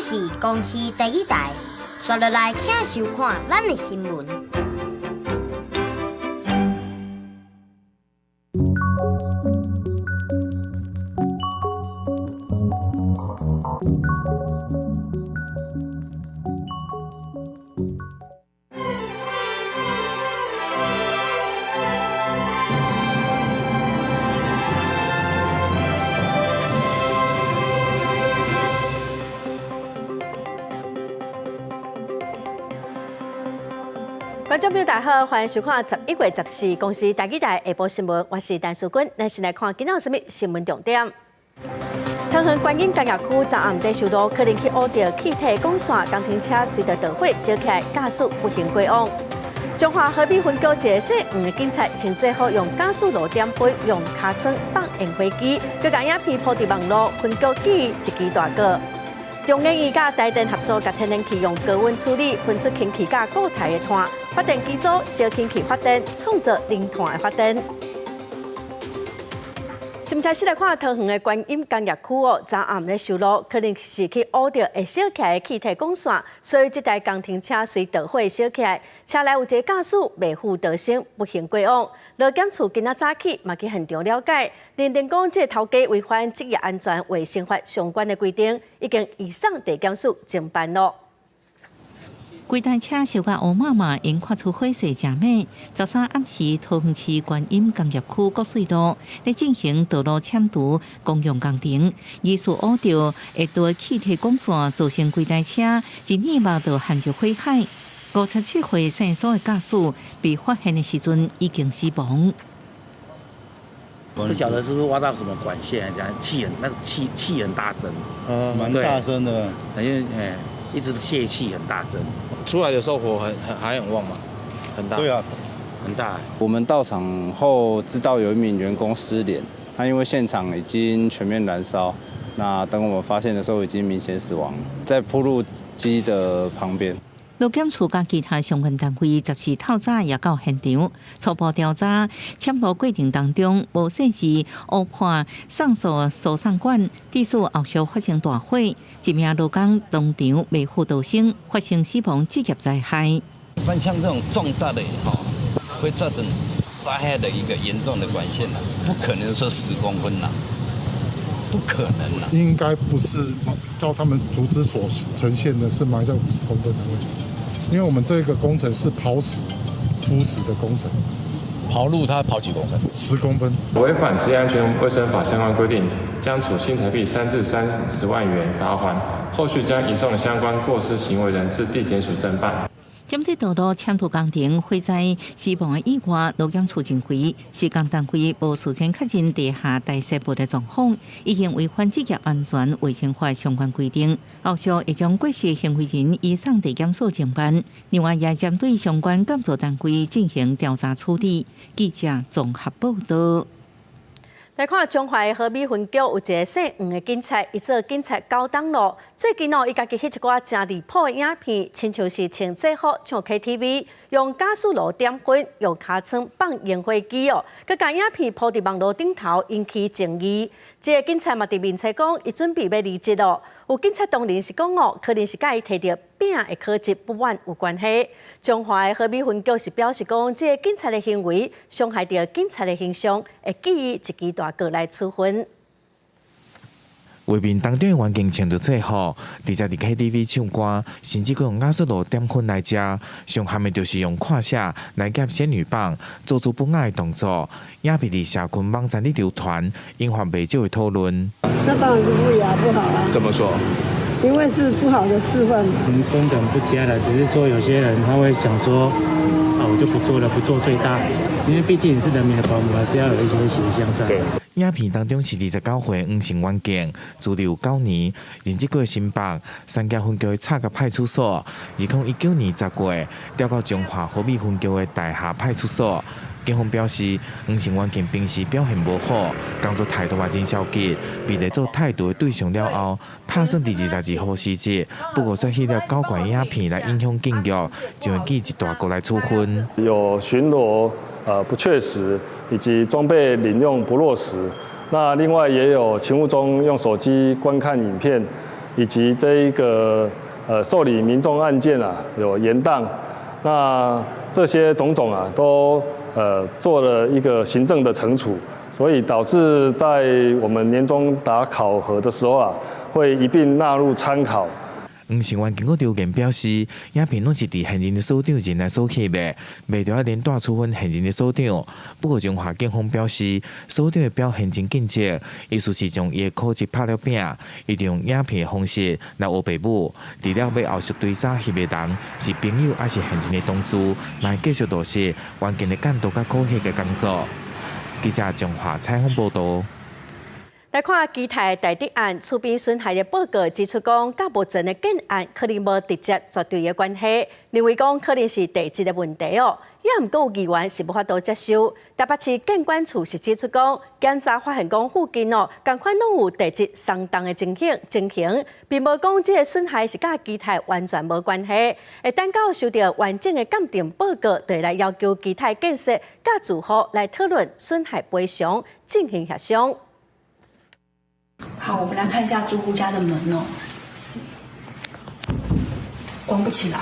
這是公視第一台，紲落來請收看咱的新聞。觀眾朋友大家好，歡迎收看11月14公視台語台下晡新聞，我是陳淑君。咱先來看今仔有啥物新聞重點。桃園觀音工業區昨暗底修路，可能去烏著氣體管線，工程車隨著著火燒起來，駕駛不幸過往。彰化和美分局一个姓黃的警察，穿制服用瓦斯爐點火，用尻川放煙火機，閣共影片鋪佇網路，分局記伊一支大過。中研院佮台電合作，共天然氣用高溫處理，分出氫氣佮固態的碳，發電機組燒氫氣發電，創造零碳的發電。現在先來看桃園的觀音工業區哦，昨暗咧修路，可能是去烏著會燒起來的氣體管線，所以這台工程車隨著火燒起來，車內有一个駕駛袂赴逃生，不幸過往。勞檢處今仔早起嘛去現場了解，認定講這个頭家違反職業安全衛生法相關的規定，已經移送地檢署偵辦咯。規台車燒甲烏麻麻，煙發出火勢誠猛。13暗時，桃園市觀音工業區國稅路咧進行道路鏟除公用工程，疑似烏著會對氣體管線，造成規台車一意外就陷入火海。57歲姓蘇的駕駛被發現的時陣已經死亡。不曉得是不是挖到什麼管線，這樣氣很，那個氣氣很大聲，嗯，蠻大聲的，因為一直泄氣很大聲。出來的時候火很很還很旺嘛，很大。對啊，很大。我們到場後知道有一名員工失聯，他因為現場已經全面燃燒，那等我們發現的時候已經明顯死亡，在鋪路機的旁邊。勞檢處佮其他相關單位14透早也到現場初步調查，撿路過程當中無設置烏破上溯輸送管，致使後續發生大火，一名勞工當場袂赴逃生，發生死亡職業災害。一般像這種重大的吼，會造成災害的一個嚴重的管線啦，不可能說10公分啦，不可能啦。應該不是照他們圖紙所呈現的，是埋在50公分的位置。因為我們這個工程是刨石鋪石的工程，刨路它刨幾公分？10公分。違反職業安全衛生法相關規定，將處新台幣3至30萬元罰鍰，後續將移送相關過失行為人至地檢署偵辦。針對道路撿土工程火災死亡的意外，勞檢處認為，施工單位無事先確認地下排泄物的狀況，已經違反職業安全衛生法相關規定。後續會將過失行為人移送地檢署偵辦，另外也針對相關建造單位進行調查處理。記者綜合報道。來看彰化和美分局有一个姓黃的警察，伊做警察九冬咯。最近哦，伊家己翕一寡誠離譜的影片，親像是穿制服唱 KTV，用瓦斯爐點火，用尻川放煙火機哦，閣共影片鋪佇網路頂頭，引起爭議。這个警察嘛佇面冊講，伊準備欲離職咯。有警察當然是講哦，可能是佮伊提著餅的考績不滿有關係。彰化的和美分局是表示講，這个警察的行為傷害著警察的形象，會記伊一支大過來處分。畫面當中的環境穿著制服，直接佇 KTV 唱歌，甚至閣用瓦斯爐點薰來食。上譀的就是用胯下來夾仙女棒，做出不雅的動作。影片佇社群網站裡流傳，引發袂少的討論。那當然是不雅不好啊。怎麼說？因為是不好的示範嘛。我們觀感不佳了，只是說有些人他會想說，啊，我就不做了，不做最大，因為畢竟你是人民的保姆，還是要有一些形象在。對。影片當中是29歲黃姓員警，資歷有9年，任職過新北三峽分局的插甲派出所。2019年10月調到彰化和美分局的大廈派出所。警方表示，黃姓員警平時表現無好，工作態度嘛真消極，被列做態度的對象了後，拍算佇22號辭職。不過，煞翕了搞怪影片來影響警局，就會記一大過來處分。有巡邏不確實，以及裝備領用不落實。那另外也有勤務中用手機觀看影片，以及這一個受理民眾案件啊有延宕，那這些種種啊都做了一個行政的懲處，所以導致在我們年終打考核的時候啊，會一併納入參考。黃成員經過留言表示，影片攏是佇現任的所長任內所翕的，袂著愛連帶處分現任的所長。不過，彰化警方表示，所長的表現真盡責，意思是將伊的考績拍了餅，伊就用影片的方式來烏白舞。除了欲後續追查翕的人是朋友抑是現任的同事，嘛會繼續落實環境的監督佮考核的工作。記者彰化採訪報導。來看基泰大直案，厝邊損害的報告指出講，佮目前的建案可能無直接絕對的關係，認為講可能是地質的問題哦。也毋過有議員是無法度接受。台北市建管處是指出講，檢查發現講附近哦，仝款攏有地質鬆動的情形，並無講這个損害是佮基泰完全無關係。會等到收到完整的鑑定報告，就會來要求基泰建設佮住戶來討論損害賠償，進行協商。好，我們來看一下住戶家的門哦，關不起來。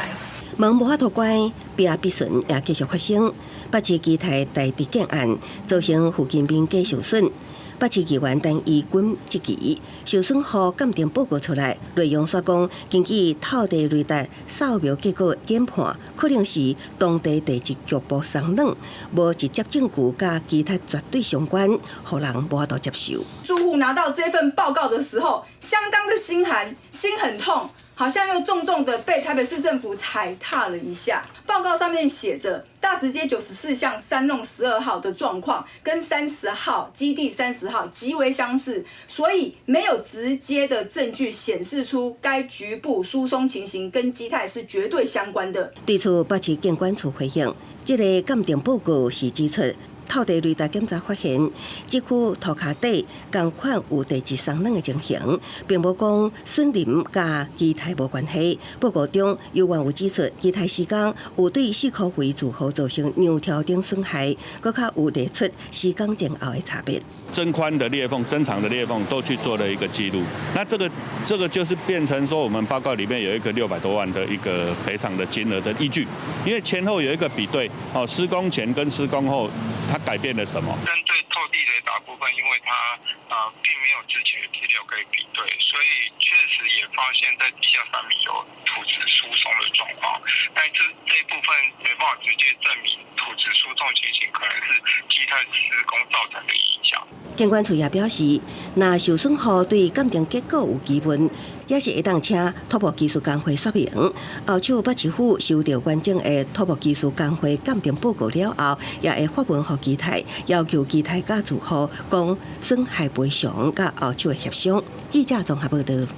門無法度關，壁仔損也繼續發生。北市基泰大直建案造成附近民家受損。北市議員陳怡君質疑，受損戶鑑定報告出來，內容煞講，根據透地雷達掃描結果研判，可能是當地地質局部鬆軟，無直接證據佮基泰絕對相關，予人無法度接受。住戶拿到這份報告的時候，相當的心寒，心很痛，好像又重重的被台北市政府踩踏了一下。報告上面寫着大直街94巷3弄12號的狀況，跟30號基地30號極為相似，所以沒有直接的證據顯示出該局部疏鬆情形跟基泰是絕對相關的。對此，北市建管處回應，這个鑑定報告是指出，透地雷達檢查發現，這區塗跤底仝款有地質鬆軟的情形，並無講損鄰佮基泰無關係。報告中猶原有指出，基泰施工有對四箍圍住戶造成梁柱頂損害，閣較有列出施工前後的差別。增寬的裂縫、增長的裂縫都去做了一個記錄。那這個就是變成說，我們報告裡面有一個600多萬的一個賠償的金額的依據，因為前後有一個比對，哦，施工前跟施工後，它改變了什麼？針對透地雷達部分，因為它並沒有之前的資料可以比對，所以確實也發現在地下3米有土質疏鬆的狀況。但這一部分沒辦法直接證明土質疏鬆情形可能是基泰施工造成的影響。建管處也表示，若受損戶對鑑定結果有疑問，也是會當請土木技術公會說明。後手北市府收到完整的土木技術公會鑑定報告了後，也會發文予基泰，要求基泰佮住戶講損害賠償佮後手的協商。記者綜合報導。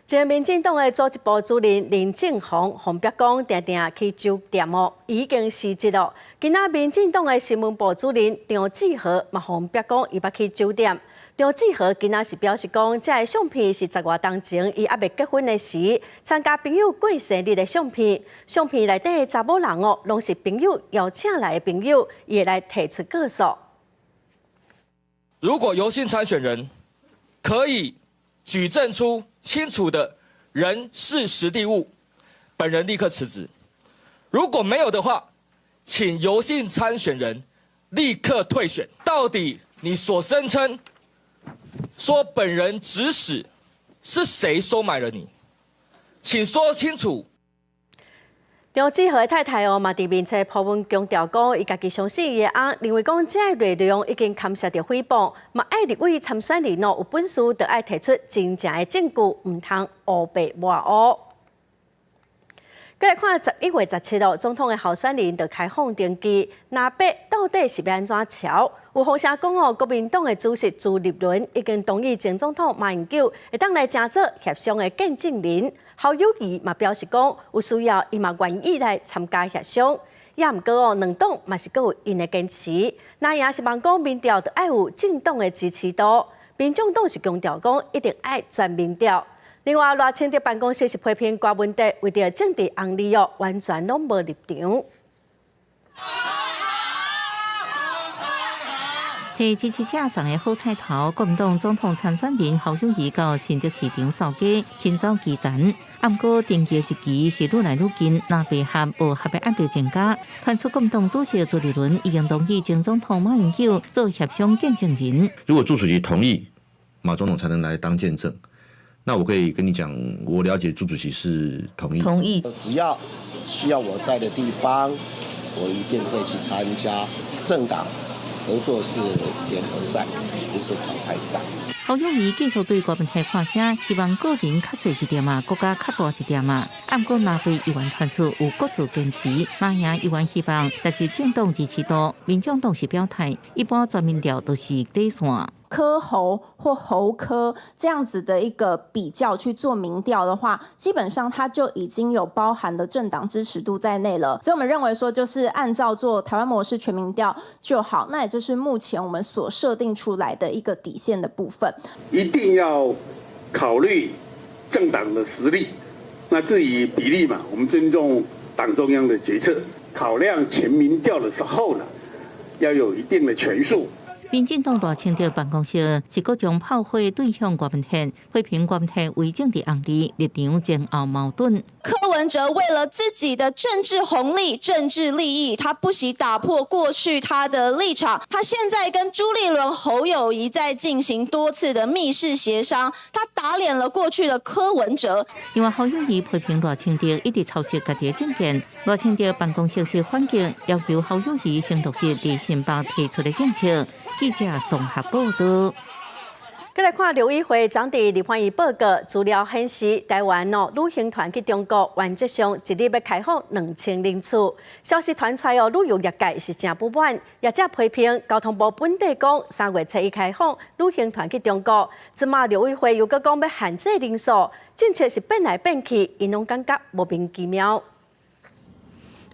前民進黨的組織部主任林正宏，予人逼講定定去酒店哦，已經辭職咯。今仔民進黨的新聞部主任張志豪嘛，予人逼講伊捌去酒店。張志豪今仔是表示講，這个相片是十外冬前伊猶未結婚的時，參加朋友過生日的相片。相片內底的查某人哦，攏是朋友邀請來的朋友，伊會來提出告訴。如果游姓參選人可以舉證出清楚的人事時地物，本人立刻辭職。如果沒有的話，請游姓參選人立刻退選。到底你所聲稱說本人指使是誰收買了你？請說清楚。張志豪的太太哦，嘛佇面冊 po 文強調講，伊家己相信伊的翁，認為講這个內容已經牽涉著誹謗，嘛愛立委參選人哦，有本事就愛提出真正的證據，毋通烏白抹烏。閣來看11月17號，總統的候選人就開放登記，藍白到底是欲按怎喬？有風聲講哦，國民黨的主席朱立倫已經同意前總統馬英九會當來成做協商的見證人。侯友宜嘛表示講，有需要伊嘛願意來參加協商。也毋過哦，兩黨嘛是閣有𪜶的堅持。藍營是望講民調著愛有政黨的支持度，民眾黨是強調講一定愛全民調。另外，賴清德辦公室是批評柯文哲為著政治紅利哦，完全攏無立場。替支持者送的好彩頭，國民黨總統參選人侯友宜到新竹市場掃街，勤走基層。毋過登記的日期是愈來愈近，藍白合無合的壓力增加。傳出國民黨主席朱立倫已經同意前總統馬英九做協商見證人。如果朱主席同意，馬總統才能來當見證。那我可以跟你講，我了解朱主席是同意。同意。只要需要我在的地方，我一定會去參加政黨合作是聯合賽，不是淘汰賽。侯友宜繼續對郭文泰發聲，希望個人較細一點啊，國家較大一點啊。毋過藍白議員傳出有各自堅持，馬贏議員希望特別政黨支持度，民眾黨是表態，一般全民調都是底線。柯侯或侯柯這樣子的一個比較去做民調的話，基本上它就已經有包含了政黨支持度在內了。所以，我們認為說，就是按照做台灣模式全民調就好。那也就是目前我們所設定出來的一個底線的部分。一定要考慮政黨的實力，那至於比例嘛，我們尊重黨中央的決策。考量全民調的時候呢，要有一定的權數。民進黨賴清德辦公室是閣將炮火對向郭文泰，批評郭文泰為政治紅利，立場前後矛盾。柯文哲為了自己的政治紅利、政治利益，他不惜打破過去他的立場。他現在跟朱立倫、侯友宜在進行多次的密室協商，他打臉了過去的柯文哲。另外，侯友宜批評賴清德一直抄襲家己的政見，賴清德辦公室是反擊，要求侯友宜先落實佇新北提出的政策。記者綜合報道。閣來看陸委會昨佇立法院報告資料顯示，台灣哦旅行團去中國原則上一日欲開放2000人次。消息傳出來哦，旅遊業界是誠不滿，業者批評交通部本底講3月7日開放旅行團去中國，這馬陸委會又閣講欲限制人數，政策是變來變去，𪜶攏感覺莫名其妙。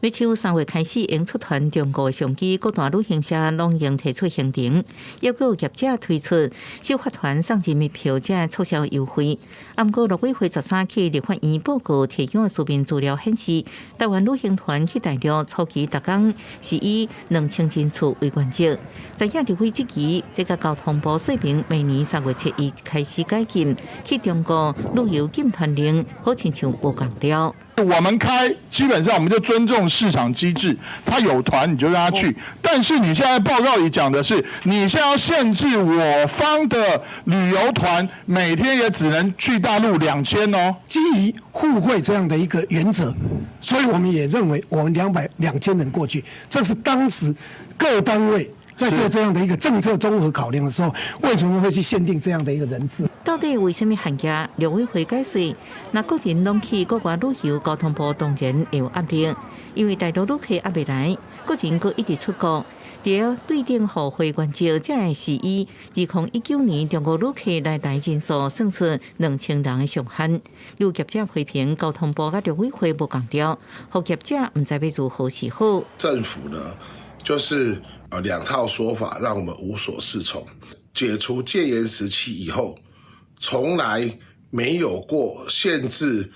每秋3月開始，用出團中國上機，各大旅行社攏已經提出行程，要求業者推出首發團送人民票這促銷優惠。毋過陸委會13去立法院報告提供的書面資料顯示，台灣旅行團去大陸初期逐工是以2000人次為原則。知影立委質疑，這個交通部說明，明年3月7日開始解禁去中國旅遊禁團令，好親像無仝調。我們開，基本上我們就尊重市場機制，他有團你就讓他去。但是你現在報告裡講的是，你現在要限制我方的旅遊團，每天也只能去大陸2000哦。基於互惠這樣的一個原則，所以我們也認為我們2000人過去，這是當時各單位在做這樣的一個政策綜合考量的時候，為什麼會去限定這樣的一個人次？到底為啥物限額？陸委會解釋，若個人攏去國外旅遊，交通部當然會有壓力，因為大陸旅客猶未來，個人閣一直出國。佇對等互惠原則，才會是以2019年中國旅客來台人數算出2000人的上限。有業者批評交通部佮陸委會無仝調，予業者毋知欲如何是好。政府呢，就是兩套說法，讓我們無所適從。解除戒嚴時期以後，從來沒有過限制，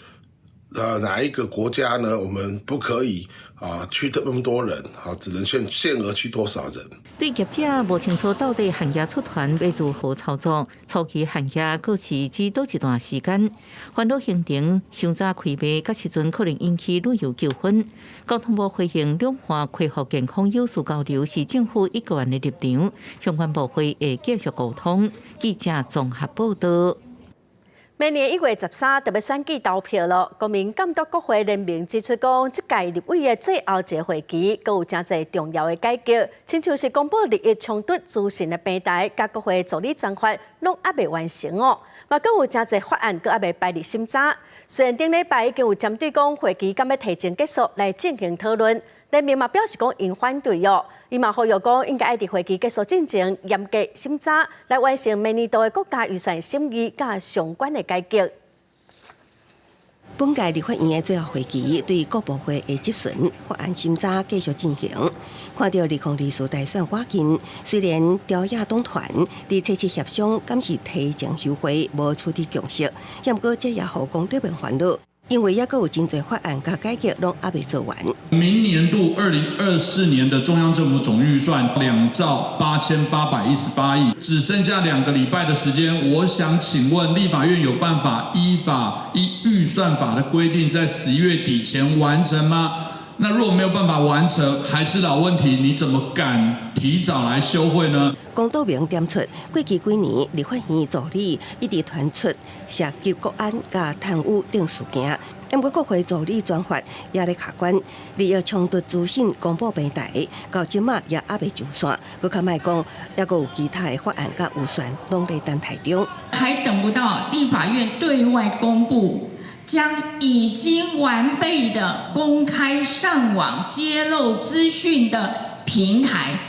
哪一個國家呢？我們不可以啊去這麼多人，好，只能限額去多少人。對業者無清楚到底限額出團欲如何操作，初期限額閣是指佗一段時間，煩惱行程傷早開賣，到時陣可能引起旅遊糾紛。交通部回應兩岸恢復健康有序交流是政府一貫的立場，相關部會會繼續溝通。記者綜合報道。明年1月13就欲選舉投票囉。國民監督國會聯盟指出講，這屆立委的最後一個會期，閣有誠濟重要的改革，親像是公布利益衝突資訊的平台，佮國會助理章法攏猶未完成哦。嘛，閣有誠濟法案閣猶未擺入審查。雖然頂禮拜已經有針對講會期敢欲提前結束來進行討論，聯盟嘛表示講𪜶反對哦。伊嘛呼籲講應該愛佇會期結束進前嚴格審查，來完成明年度的國家預算審議佮相關的改革。本屆立法院的最後會期對各部會的質詢法案審查繼續進行。看著2024大選倚近，雖然朝野黨團佇初七協商，敢是提前休會，無取得共識，毋過這也予公德們煩惱。因為猶閣有真濟法案佮改革攏猶未做完。明年度2024年的中央政府總預算2兆8818億，只剩下2個禮拜的時間。我想請問立法院有辦法依法依預算法的規定，在11月底前完成嗎？那如果沒有辦法完成，還是老問題，你怎麼敢提早來休會呢？龔道明點出，過去幾年立法院助理一直傳出涉及國安佮貪污等事件，毋過國會助理專法也咧卡關，利益衝突資訊公布平台，到這馬也猶未上線，閣較莫講，猶閣有其他的法案佮預算攏咧等待中。還等不到立法院對外公布，將已經完備的公開上網揭露資訊的平台，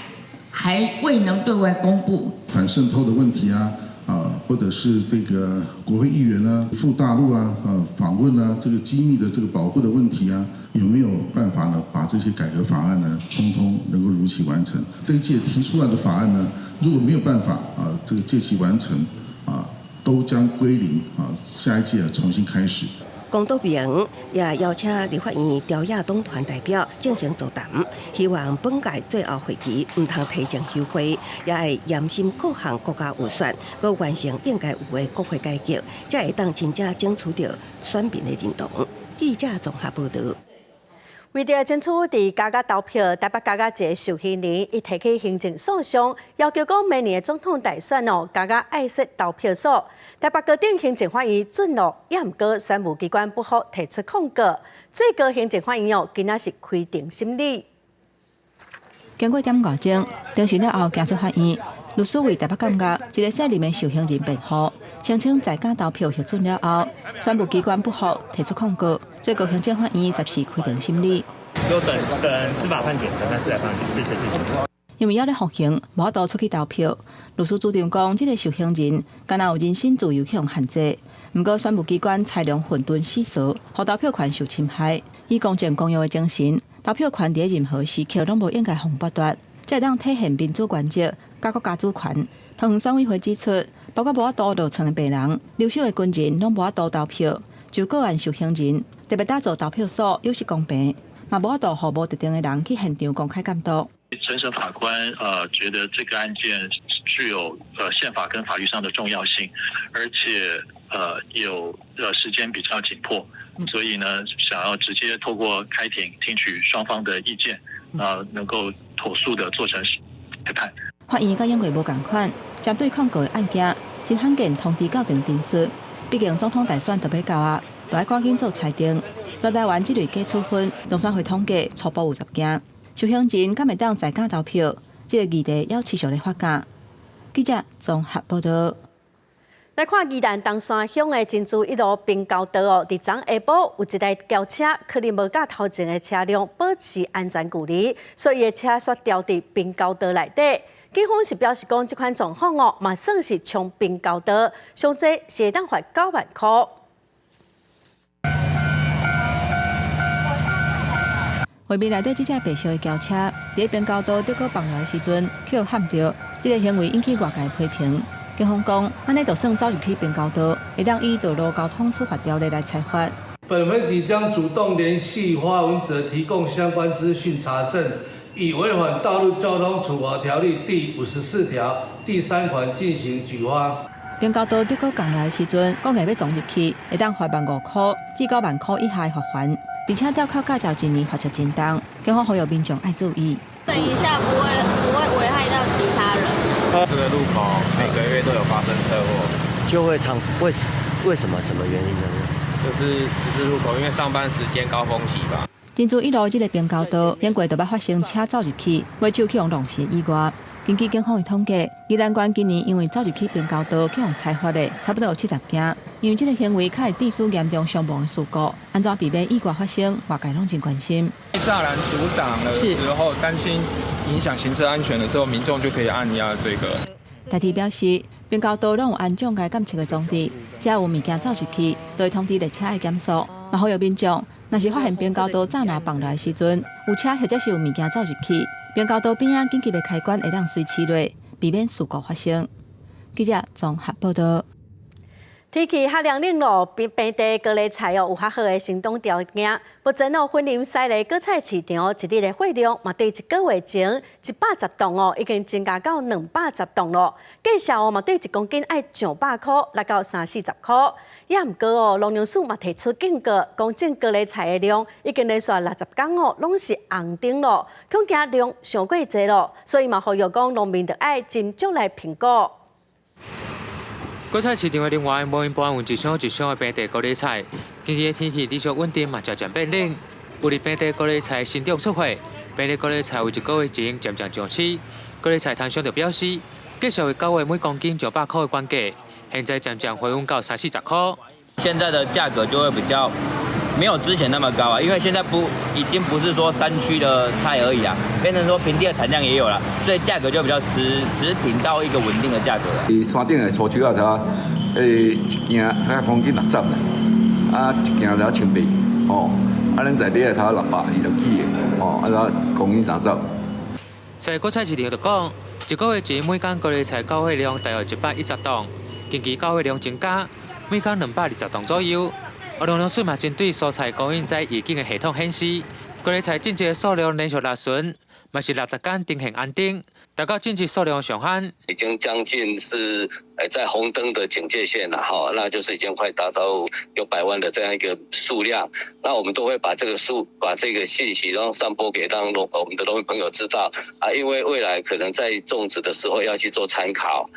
還未能對外公布。反滲透的問題啊，啊，或者是這個國會議員啊赴大陸啊，啊訪問啊，這個機密的這個保護的問題啊，有沒有辦法呢？把這些改革法案呢，通通能夠如期完成？這一屆提出來的法案呢，如果沒有辦法啊，這個屆期完成啊，都將歸零啊，下一屆重新開始。龔道明也邀請立法院朝野黨團代表進行座談，希望本屆最後會期毋通提前休會，也會嚴審各項國家預算，閣完成應該有的國會改革，才會當真正爭取著選民的認同。記者綜合報導。為著爭取佇加價投票，台北加價一个受刑人，伊提起行政訴訟，要求講明年的總統大選哦，加價愛設投票所。台北高等行政法院准予，也毋過選務機關不服提出抗告。最高行政法院哦，今仔是開庭審理。經過點外鐘，庭審了後，行出法院，律師為台北監獄一个姓林的受刑人辯護，聲稱在家投票核准了後，選務機關不服提出抗告，最高行政法院14開庭審理。就等等司法判決，等待司法判決，謝謝謝謝。因為猶咧服刑，無法度出去投票。律師主張講，這个受刑人敢若有人身自由去予限制，毋過選務機關裁量混沌死守，予投票權受侵害。以公正公義的精神，投票權佇任何時刻攏無應該予剝奪，才會當體現民主原則、佮國家主權。桃園選委會指出，包括無法度落床的病人、留守的軍人，攏無法度投票。就個案受刑人，特別打造投票所，有失公平，嘛無法度予無特定的人去現場公開監督。承審法官覺得這個案件具有憲法跟法律上的重要性，而且有時間比較緊迫，所以呢想要直接透過開庭聽取雙方的意見，能夠妥速的做成裁判。法院佮英國無仝款，針對抗告的案件，真罕見通知到庭陳述。畢竟總統大選就欲到啊，就愛趕緊做裁定。全台灣這類假處分，中選會統計初步有10件。受刑人敢會當在家投票，這个議題猶持續咧發酵。記者綜合報導。來看宜蘭東山鄉的珍珠一路平交道哦，佇昨下晡有一台轎車可能無佮頭前的車輛保持安全距離，所以車煞掉佇平交道內底。警方是表示講，這款狀況哦，嘛算是衝平交道，上濟是會當罰9萬箍。畫面內底這隻白色的轎車，佇平交道得閣放來的時陣，去予撼著，這个行為引起外界批評。警方講，按呢就算走入去平交道，會當依道路交通處罰條例來裁罰。本分局將主動聯繫發文者，提供相關資訊查證，以違反道路交通處罰條例第54條第3款進行舉發。平交道得閣降來的時陣，講硬欲撞入去，會當罰15,000箍至9萬箍以下的罰鍰。而且吊扣駕照一年罰則真重，警方呼籲民眾愛注意。等一下不會危害到其他人。這個路口每個月都有發生車禍，就會常為什麼什麼原因呢？就是十字路口，因為上班時間高峰期吧。珍珠一路這个平交道，經過就捌發生車走入去，尾手去予弄死意外。根據警方的統計，宜蘭縣今年因為走入去平交道去予裁罰的，差不多有70件。因為這个行為較會致使嚴重傷亡的事故，按怎避免意外發生，外界攏真關心。柵欄阻擋的時候，擔心影響行車安全的時候，民眾就可以按壓這個。台鐵表示，平交道攏有安裝該監測的裝置，只要有物件走入去，就會通知列車的減速。嘛，呼籲民眾，若是發現平交道柵欄放落的時陣，有車或者是有物件走入去，平交道邊仔緊急的開關會當隨時落，避免事故發生。記者綜合報導。天氣較涼冷咯，平地高麗菜哦有較好的生長條件。目前哦，雲林西螺果菜市場一日的貨量嘛，對一個月前110噸哦，已經增加到210噸咯。價數哦嘛，對一公斤愛上百箍，來到三四十箍。也毋過哦，農糧署嘛提出警告，講種高麗菜的量已經連續60工哦，攏是紅燈咯，恐驚量傷過濟咯，所以嘛呼籲講農民著愛斟酌來評估。果菜市場的另外，無閒搬運一箱一箱的平地高麗菜。近日的天氣持續穩定，嘛漸漸變冷。有佇平地高麗菜新種出貨，平地高麗菜有一個月前漸漸上市。高麗菜攤商就表示，繼續為9月每公斤900塊的原價，現在漸漸回穩到三四十塊。現在的價格就會比較沒有之前那麼高啊，因為現在不已經不是說山區的菜而已啊，變成說平地的產量也有了，所以價格就比較持平到一個穩定的價格了。山頂的粗手仔頭，一斤才公斤60啦，啊一斤才1800，吼，啊咱在地的頭629的，吼，啊公斤30。在果菜市場就講，一個月前每工高麗菜交貨量大約110噸，近期交貨量增加，每工220噸左右。而農糧署嘛針對蔬菜供應在預警的系統顯示，高麗菜種植的數量連續六旬，嘛是60工呈現紅燈，達到種植數量上限。已經將近是在紅燈的警戒線了哈，那就是已經快達到有100萬的這樣一個數量。那我們都會把這個數，把這個信息，然後散播給讓農我們的農民朋友知道啊，因為未來可能在種植的時候要去做參考。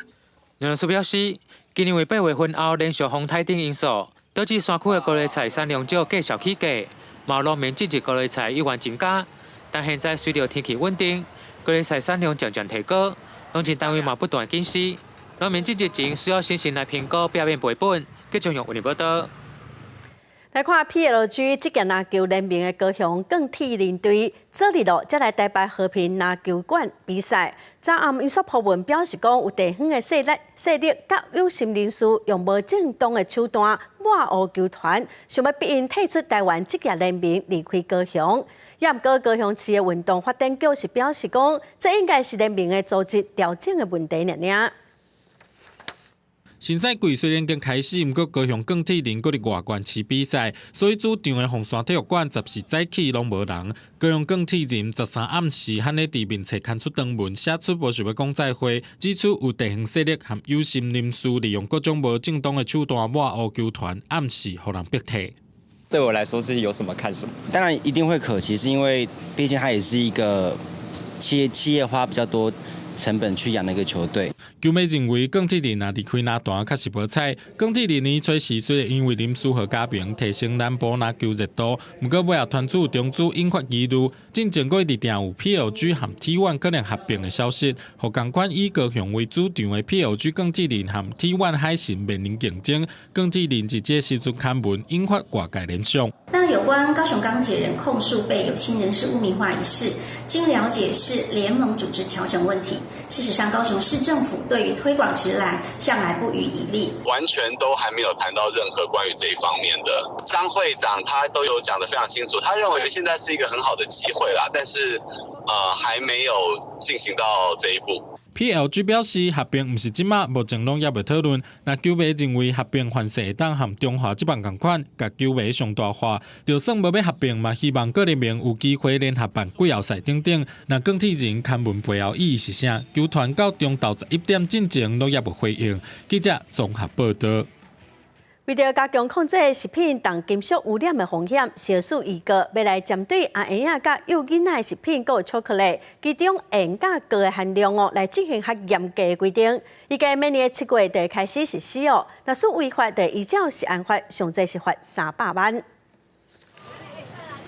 農糧署表示，今年為8月份後連續風颱等因素，導致山區的高麗菜產量少，繼續起價，嘛農民種植高麗菜意願增加。但現在隨著天氣穩定，高麗菜產量漸漸提高，農政單位嘛不斷檢視，農民種植前需要審慎來評估，避免賠本。繼續用為你報道。來看 PLG 職業籃球聯盟的高雄鋼鐵人隊，昨日咯，才來台北和平籃球館比賽。昨暗𪜶煞鋪文表示講，有地方的勢力佮有心人士用無正當的手段抹黑球團，想欲逼𪜶退出台灣職業聯盟，離開高雄。也毋過高雄市的運動發展局是表示講，這應該是聯盟的組織調整的問題爾爾。新賽季雖然已經開始，毋過高雄鋼鐵人閣佇外縣市比賽，所以主場的鳳山體育館十時早起攏無人。高雄鋼鐵人13暗時罕咧佇面冊刊出長文，寫出無想欲講再會，指出有地方勢力和有心人士利用各種無正當的手段抹黑球團，暗示予人逼退。對我來說是有什麼看什麼，當然一定會可惜，是因為畢竟它也是一個企業花比較多成本去養那個球隊。球迷認為鋼鐵人若離開籃壇確實無彩。鋼鐵人年初時雖然因為林書豪加盟提升南部籃球熱度，毋過尾後團主中資引發疑慮，進前閣一直定有 PLG 和 T1 可能合併的消息，予仝款以高雄為主場的 PLG 鋼鐵人和 T1 海神面臨競爭。鋼鐵人佇這時陣刊文引發外界聯想。那有關高雄鋼鐵人控訴被有心人士汙名化一事，經了解是聯盟組織調整問題。事實上，高雄市政府對於推廣職籃向來不遺餘力，完全都還沒有談到任何關於這一方面的。張會長他都有講得非常清楚，他認為現在是一個很好的機會啦，但是，還沒有進行到這一步。 PLG 表示合併毋是這馬，目前攏猶未討論。若球迷認為合併範勢會當和中華職棒仝款，共球迷上大化，就算無欲合併，嘛希望各聯盟有機會聯合辦季後賽等等。若鋼鐵人刊文背後意義是啥？球團到中晝11點進前攏猶無回應。記者綜合報道。為著加強控制食品重金屬污染的風險，食安署預告欲來針對阿嬰仔佮幼囡仔的食品，閣有巧克力，其中鹽佮鉻的含量哦，來進行較嚴格的規定。預計明年7月就會開始實施哦。若是違法，就依照食安法，上濟是罰300萬。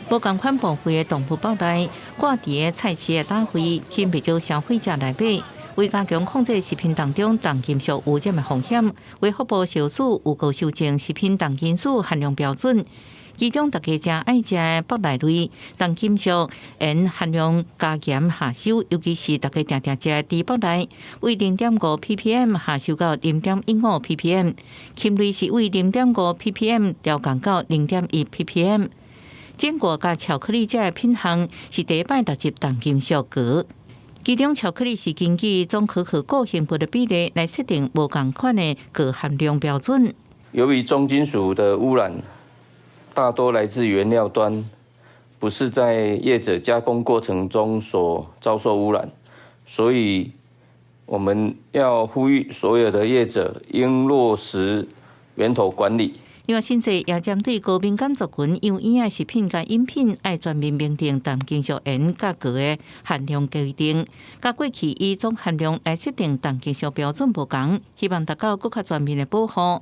無仝款部位的動物腹內掛佇个菜市的摊位，吸引袂少消費者來買。為加強控制食品當中重金屬污染的風險，衛福部食署預告修正食品重金屬含量標準，其中大家誠愛食的腹內類重金屬鹽含量加嚴下修，尤其是大家定定食的豬腹內，為0.5 ppm 下修到0.15 ppm，禽類是為0.5 ppm 調降到0.1 ppm。堅果佮巧克力這个品項是第一擺納入重金屬鉻。其中巧克力是根據總可可固形物的比例來設定無仝款的鉻含量標準。由於重金屬的污染大多來自原料端，不是在業者加工過程中所遭受污染，所以我們要呼籲所有的業者應落實源頭管理。另外，新制也針對高敏感族群有營養食品佮飲品，愛全面明定重金屬鹽佮鉻的含量規定，佮過去以總含量來設定重金屬標準無仝，希望達到閣較全面的保護。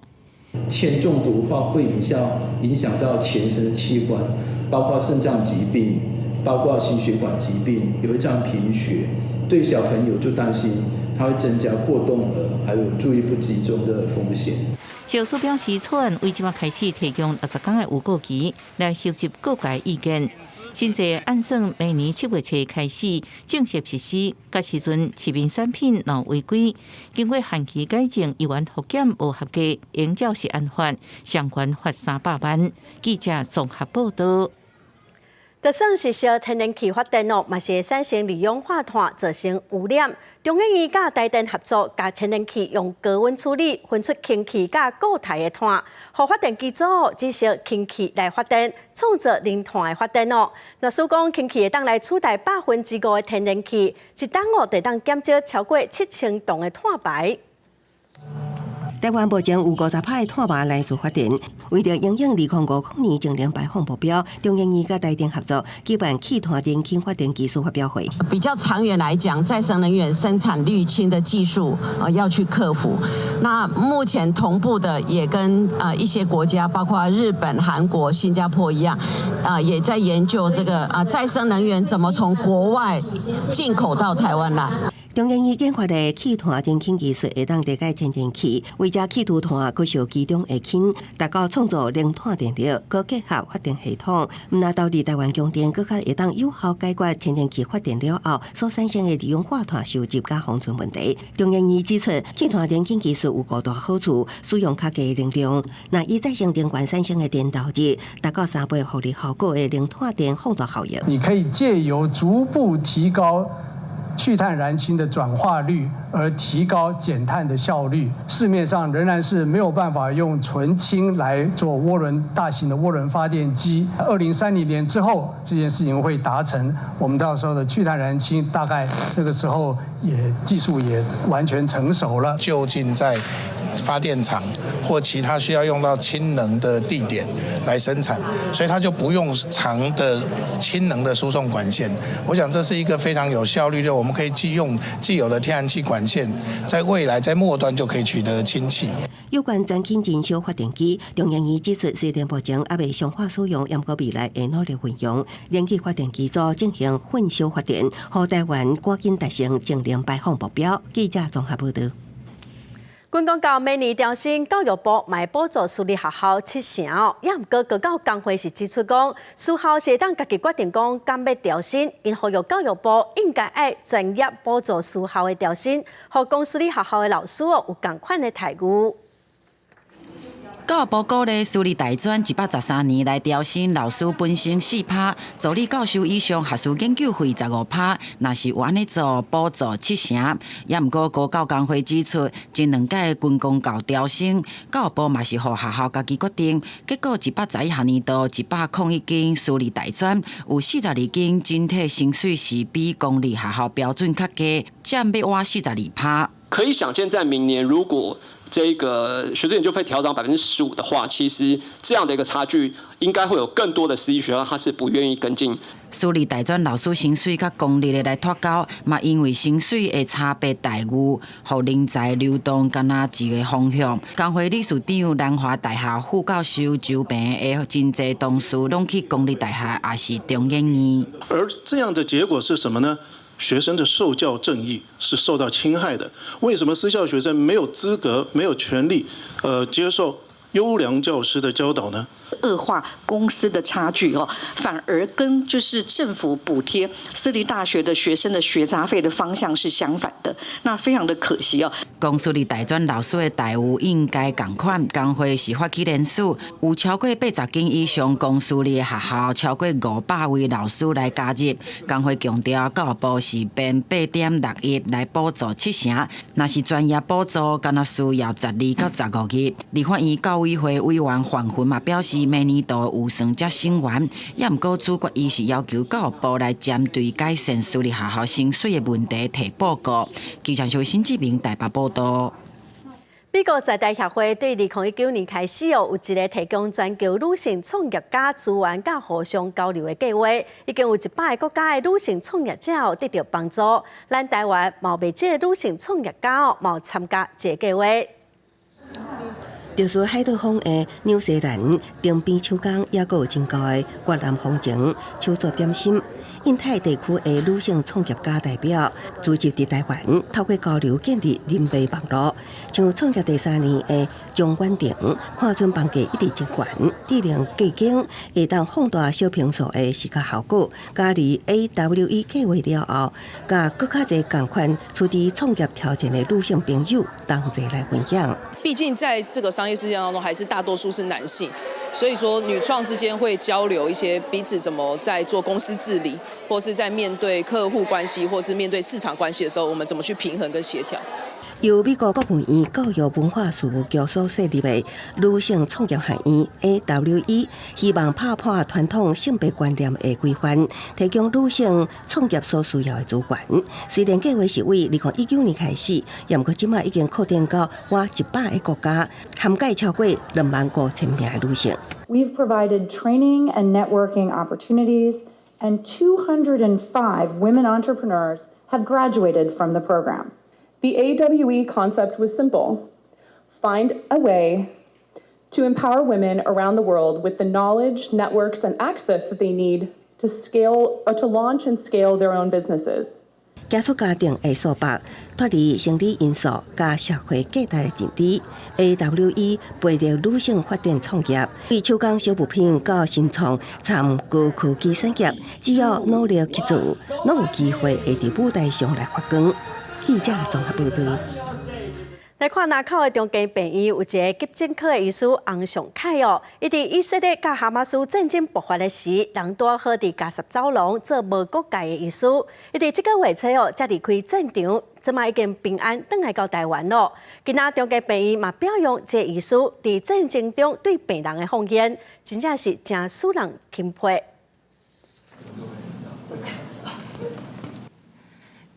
鉛中毒的話會影響到全身器官，包括腎臟疾病，包括心血管疾病，有一張貧血。對小朋友就擔心他會增加過動兒，還有注意不集中的風險。小蘇表示，草案為這馬開始提供60天的預告期來收集各界意見。新制按算明年7月初開始正式實施，屆時陣市面產品若違規，經過限期改正，猶原複檢無合格，應照食安法，上懸罰300萬。記者綜合報道。就算是燒天然氣發電哦，嘛是會產生二氧化碳，造成污染。中研院佮台電合作，共天然氣用高溫處理，分出氫氣佮固態的碳，予發電機組只燒氫氣來發電，創造零碳的發電哦。若是講氫氣會當來取代5%的天然氣，一冬哦，就當減少超過7000噸的碳排。台灣目前有50%的炭麻來自發電，為著因應2050年淨零排放目標，中研院佮台電合作舉辦氣碳燃氫發電技術發表會。比較長遠來講，再生能源生產綠氫的技術啊，要去克服。那目前同步的也跟啊一些國家，包括日本、韓國、新加坡一樣，啊也在研究這個啊再生能源怎麼從國外進口到台灣來。中研院研發的氣碳燃氫技術會當替代天然氣，為這去除碳，閣燒其中的氫，達到創造零碳電力，閣結合發電系統。毋但導致台灣供電，閣較會當有效解決天然氣發電了後所產生的二氧化碳收集佮封存問題。中研院指出，氣碳燃氫技術有五大好處：使用較低能量，若以再生能源產生的電投入，達到3倍複利效果的零碳電放大效應。你可以借由逐步提高去碳燃氫的轉化率，而提高減碳的效率。市面上仍然是沒有辦法用純氫來做渦輪大型的渦輪發電機。2030年之後，這件事情會達成。我們到時候的去碳燃氫大概那個時候也技術也完全成熟了。就近在發電廠或其他需要用到氫能的地點來生產，所以它就不用長的氫能的輸送管線。我想這是一個非常有效率的，我們可以既用既有的天然氣管線，在未來在末端就可以取得氫氣。有關全氫燃燒發電機，中研院指出，雖然目前猶未商化使用，毋過未來會努力運用燃氣發電機組進行混燒發電，予台灣趕緊達成淨零排放目標。記者綜合報道。軍公教每年調薪，教育部嘛會補助私立學校7成哦。也毋過高教工會是指出講，私校是會當家己決定講敢欲調薪，𪜶呼籲教育部應該愛專業補助私校的調薪，予公私立學校的老師哦有仝款的待遇。教育部鼓勵私立大專113年來調薪，老師本薪4%，助理教授以上學術研究費15%，若是有按呢做，補助7成。也毋過高教工會指出，前兩屆軍公教調薪，教育部嘛是予學校家己決定。結果111學年度101間私立大專，有42間整體薪水是比公立學校標準較低，佔欲倚42%。可以想見，在明年如果這個學術研究費調漲15%的話，其實這樣的一個差距，應該會有更多的私立學校，他是不願意跟進。私立大專老師薪水佮公立的來脫鈎，嘛因為薪水的差別待遇，予人才流動敢若一個方向。工會理事長南華大學副教授周平的真濟同事攏去公立大學，抑是中研院。而這樣的結果是什麼呢？學生的受教正義是受到侵害的。為什麼私校學生沒有資格、沒有權利，接受優良教師的教導呢？惡化公私的差距哦，反而跟就是政府補貼私立大學的學生的學雜費的方向是相反的，那非常的可惜哦。公私立大專老師的待遇應該仝款，工會是發起聯署，有超過80間以上公私立的學校，超過500位老師來加入。工會強調，教育部是編8.6億來補助七成，若是專業補助，敢若需要12到15億。立法院教委會委員范雲嘛表示，明年度預算才省完，也毋過主決醫是要求教育部來針對改善私立學校薪水的問題提報告。記者新志明台北報道。美國在台協會對2019年開始哦，有一個提供全球女性創業家資源佮互相交流的計劃，已經有100個國家的女性創業者得著幫助。咱台灣嘛有袂少女性創業家哦，嘛有參加這個計劃。就是海島風的紐西蘭長邊手工，抑閣有真高的越南風情手作點心。印太地區的女性創業家代表聚集佇台灣，透過交流建立人脈網絡。像創業第三年的張婉婷，看準房價一直真懸，智能隔間會當放大小坪數的視覺效果。加入 AWE 計劃了後，佮閣較濟仝款處佇創業挑戰的女性朋友同齊來分享。畢竟在這個商業世界當中，還是大多數是男性，所以說女創之間會交流一些彼此怎麼在做公司治理，或是在面對客戶關係，或是面對市場關係的時候，我們怎麼去平衡跟協調。由美國國務院教育文化事務局所設立的女性創業學院 AWE，希望拍破傳統性別觀念的規範，提供女性創業所需要的資源。雖然計劃是為2019年開始，也毋過這馬已經擴展到滿100個國家，涵蓋超過25,000名的女性。 We've provided training and networking opportunities, and 205 women entrepreneurs have graduated from the program. The AWE concept was simple. Find a way to empower women around the world with the knowledge, networks, and access that they need to scale or to launch and scale their own businesses. 走出家庭的束縛，脫離生理因素佮社會價值的認知，AWE 培育女性發展創業，對手工小物品到新創參高科技產業，只要努力去做，攏有機會會佇舞台上來發光。記者綜合報道。來看林口的長庚病院有一個急診科的醫師洪尚凱哦，伊佇以色列佮哈馬斯戰爭爆發的時，人拄好佇加薩走廊做無國界的醫師。伊佇這個月初哦，才離開戰場，這馬已經平安轉來到台灣囉。今仔長庚病院嘛表揚這個醫師佇戰爭中對病人的奉獻，真正是誠使人欽佩。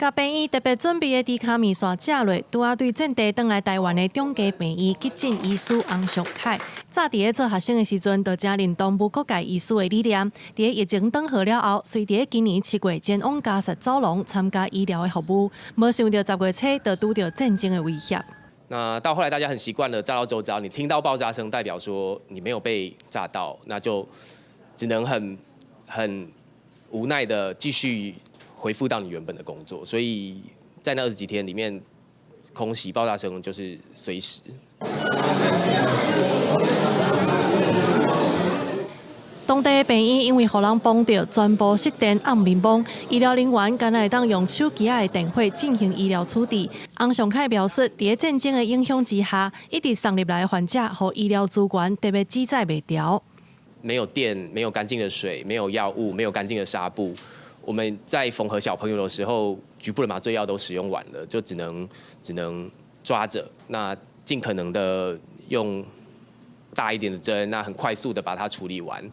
共病院特別準備的豬跤麵線食落，拄仔對戰地轉來台灣的長庚病院急診醫師洪尚凱，早佇咧做學生的時陣，就誠認同無國界醫師的理念。佇咧疫情頓好了後，隨佇咧今年7月前往加薩走廊參加醫療的服務，無想著10月初就拄著戰爭的威脅。那到後來大家很習慣了，炸到周遭，你聽到爆炸聲，代表說你沒有被炸到，那就只能很無奈的繼續恢復到你原本的工作，所以在那20幾天裡面，空襲爆炸聲就是隨時。當地的病院因為予人崩著，全部失電暗暝暝，醫療人員干焦會當用手機仔的電火進行醫療處置。洪尚凱表示，佇咧戰爭的影響之下，一直送入來的患者，予醫療資源特別擠載袂牢。沒有電，沒有乾淨的水，沒有藥物，沒有乾淨的紗布。我們在縫合小朋友的時候，局部的麻醉藥都使用完了，就只能抓着，那盡可能的用大一點的針，那很快速的把它處理完。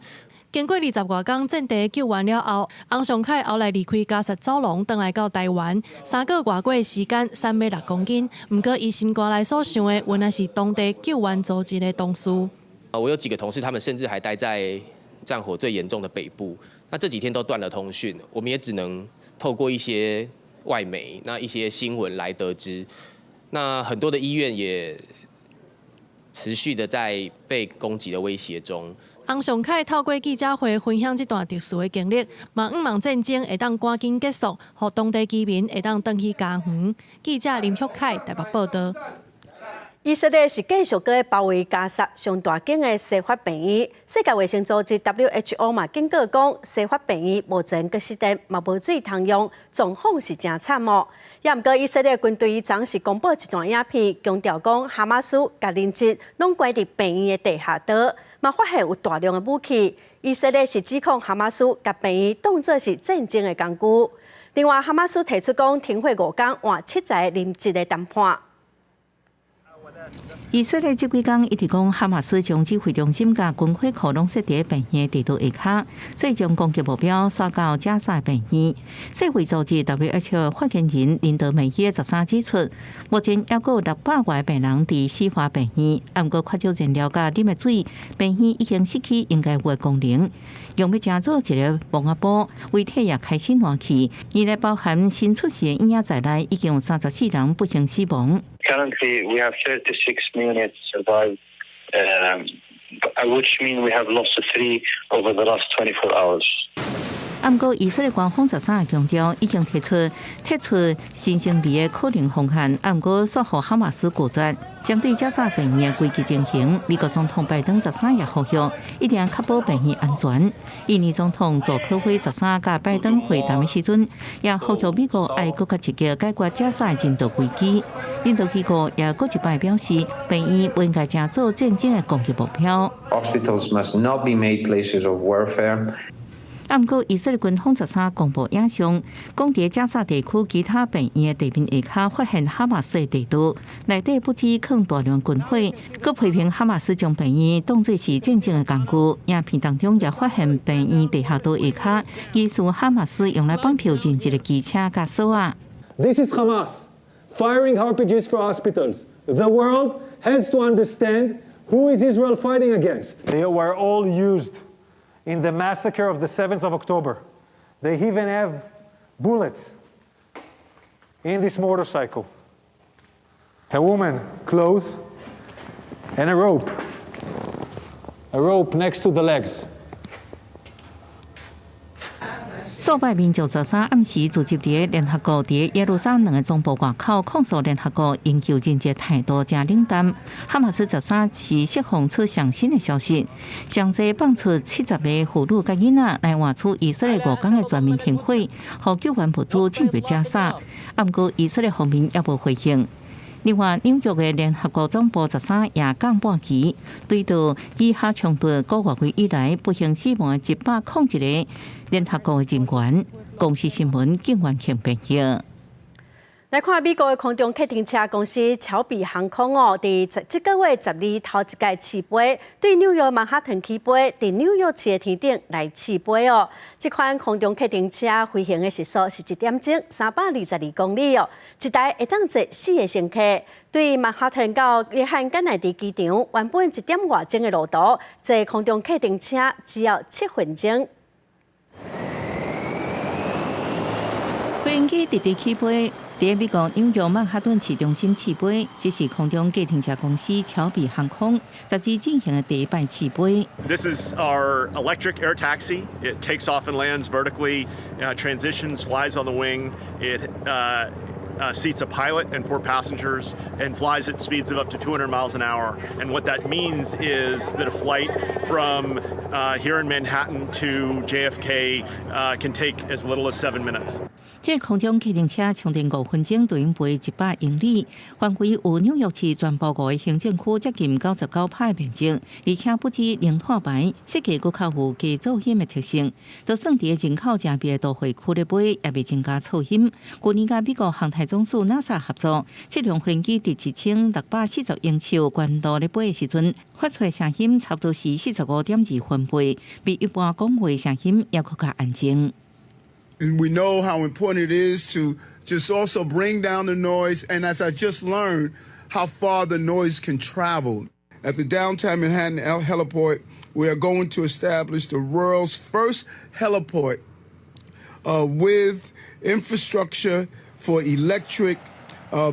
經過20外工戰地救援了後，洪尚凱後來離開加薩走廊，轉來到台灣，3個外過時間，3米6公斤。毋過伊心肝內所想的，原來是當地救援組織的同事。我有幾個同事，他們甚至還待在戰火最嚴重的北部。那這幾天都斷了通訊，我們也只能透過一些外媒、那一些新聞來得知。那很多的醫院也持續的在被攻擊的威脅中。洪尚凱透過記者會分享這段特殊的經歷，嘛向望戰爭會當趕緊結束，予當地居民會當轉去家園。記者林旭凱台北報道。以色列是繼續閣包圍加薩上大間的西法病院。世界衛生組織 WHO 嘛警告講，西法病院目前閣失電，嘛無水通用，狀況是誠慘哦。也毋過以色列軍隊昨是公布一段影片，強調講哈馬斯共人質攏關佇病院的地下道，嘛發現有大量的武器。以色列是指控哈馬斯共病院當作是戰爭的工具。另外，哈馬斯提出講停火五工換70個人質的談判。以色列這幾工一直講哈馬斯將指揮中心佮軍火庫攏設佇病院地道下跤，所以將攻擊目標徙到加薩病院。世衛組織 WHO 發言人林德梅耶13指出，目前猶閣有600外病人佇西法病院，毋過缺少燃料佮啉的水，病院已經失去應該有的功能。用欲成做一个墓仔埔，遺體也開始爛去，而咧包含新出世的嬰仔在內，已經有34人不幸死亡。 Currently, we have 36 neonates survived, which mean we have lost three over the last 24 hours. 毋過以色列官方13日強調，已經提出撤出新生兒的可能方案，毋過煞予哈馬斯拒絕。針對加薩病院的危機情形，美國總統拜登13日呼籲，一定確保病院安全。印尼總統佐科輝13佮拜登會談的時陣，也呼籲美國愛閣較積極解決加薩人道危機。人道機構也閣一擺表示，病院不應該成做戰爭的攻擊目標。 Hospitals must not be made places of warfare. 毋過，以色列軍方13公布影像，講佇加薩地區其他病院的地面下跤發現哈馬斯的地道，內底不止囥大量軍火，閣批評哈馬斯將病院當作是戰爭的工具。影片當中也發現病院地下道下跤，疑似哈馬斯用來綁票人質的機車佮索仔。 This is Hamas firing RPGs for hospitals. The world has to understand who is Israel fighting against. They were all used in the massacre of the 7th of October. They even have bullets in this motorcycle. A woman, clothes, and a rope. A rope next to the legs. 數百民眾13暗時聚集佇聯合國佇耶路撒冷的總部外口，控訴聯合國營救人質態度誠冷淡。哈馬斯13是釋放出上新的消息，上濟放出70個婦女佮囡仔來換取以色列五工的全面停火，予救援物資進入加薩。毋過以色列方面猶無回應。另外，紐約的聯合國總部13也降半旗，對著以哈衝突五月份以來不幸死亡的101個聯合國的人員。公視新聞景元慶編譯。來看美國的空中客運車公司俏比航空哦，佇這個月12頭一擺試飛，對紐約曼哈頓起飛，佇紐約市的天頂來試飛哦。這款空中客運車飛行的時速是一點鐘322公里哦，一台會當坐四個乘客。對曼哈頓到約翰甘乃迪機場，原本一點外鐘的路途，坐空中客運車只要7分鐘。飛行機直直起飛。佇美國紐約曼哈頓市中心試飛，這是空中計程車公司俏比航空12進行的第一擺試飛。 This is our electric air taxi. It takes off and lands vertically, transitions, flies on the wing. It seats a pilot and four passengers and flies at speeds of up to 200 miles an hour. And what that means is that a flight from here in Manhattan to JFK can take as little as 7 minutes. 這空中計程車充電5分鐘就用飛100英里，範圍有紐約市全部五個行政區接近99%的面積，而且不止零碳排，設計閣較有低噪音的特性。就算佇人口誠密的都會區咧飛，也袂增加噪音。去年佮美國航太總署 NASA 合作，測量飛行機佇1640英尺懸度咧飛的時陣，發出的聲音差不多是45.2分貝，比一般講話聲音猶閣較安靜。 And we know how important it is to just also bring down the noise. And as I just learned, how far the noise can travel. At the downtown Manhattan heliport, we are going to establish the world's first heliport with infrastructure for electric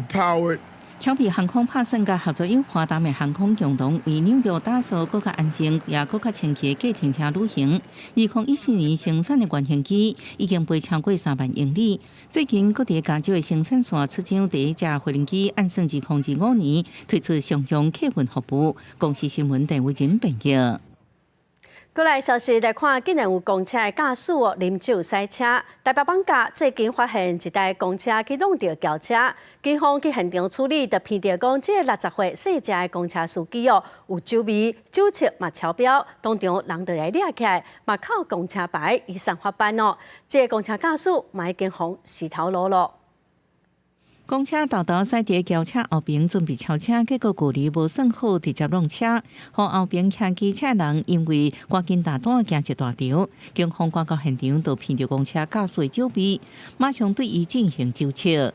powered 這巧彼航空拍算佮合作友華達美航空共同為紐約打造閣較安靜也閣較清氣的計程車旅行。2014年生產的原型機已經飛超過3萬英里。最近，閣佇加州的生產線出廠第一架飛行機，按算2025年推出商用客運服務。公視新聞鄧偉仁編譯。閣來消息來看，竟然有公車的駕駛哦，啉酒駛車。台北艋舺最近發現一台公車去挵著轎車，警方去現場處理，就鼻著講，這个60歲細隻的公車司機哦，有酒味，酒測嘛超標，當場人就來掠起來，嘛扣公車牌，移送法辦哦。這个公車駕駛嘛已經予死頭路咯。公車沓沓駛佇轎車後爿準備超車，結果距離無算好，直接挵車，予後爿騎機車人因為趕緊大單驚一大場，警方趕到現場就鼻著公車駕駛酒味，馬上對伊進行酒測。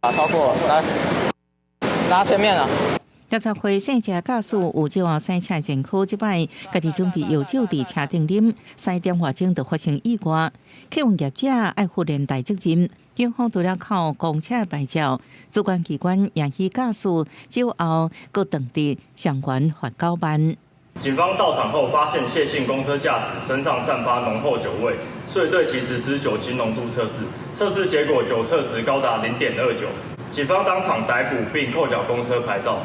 啊，超過，來，拿前面啊！60歲姓謝駕駛有酒後駛車前科，這擺家己準備藥酒佇車頂啉，3點外鐘就發生意外。客運業者愛負連帶責任，警方除了扣公車牌照，主管機關也許駕駛酒後閣斷直相關罰9萬。警方到場後發現謝姓公車駕駛身上散發濃厚酒味，遂對其實施酒精濃度測試，測試結果酒測值高達0.29，警方當場逮捕並扣繳公車牌照。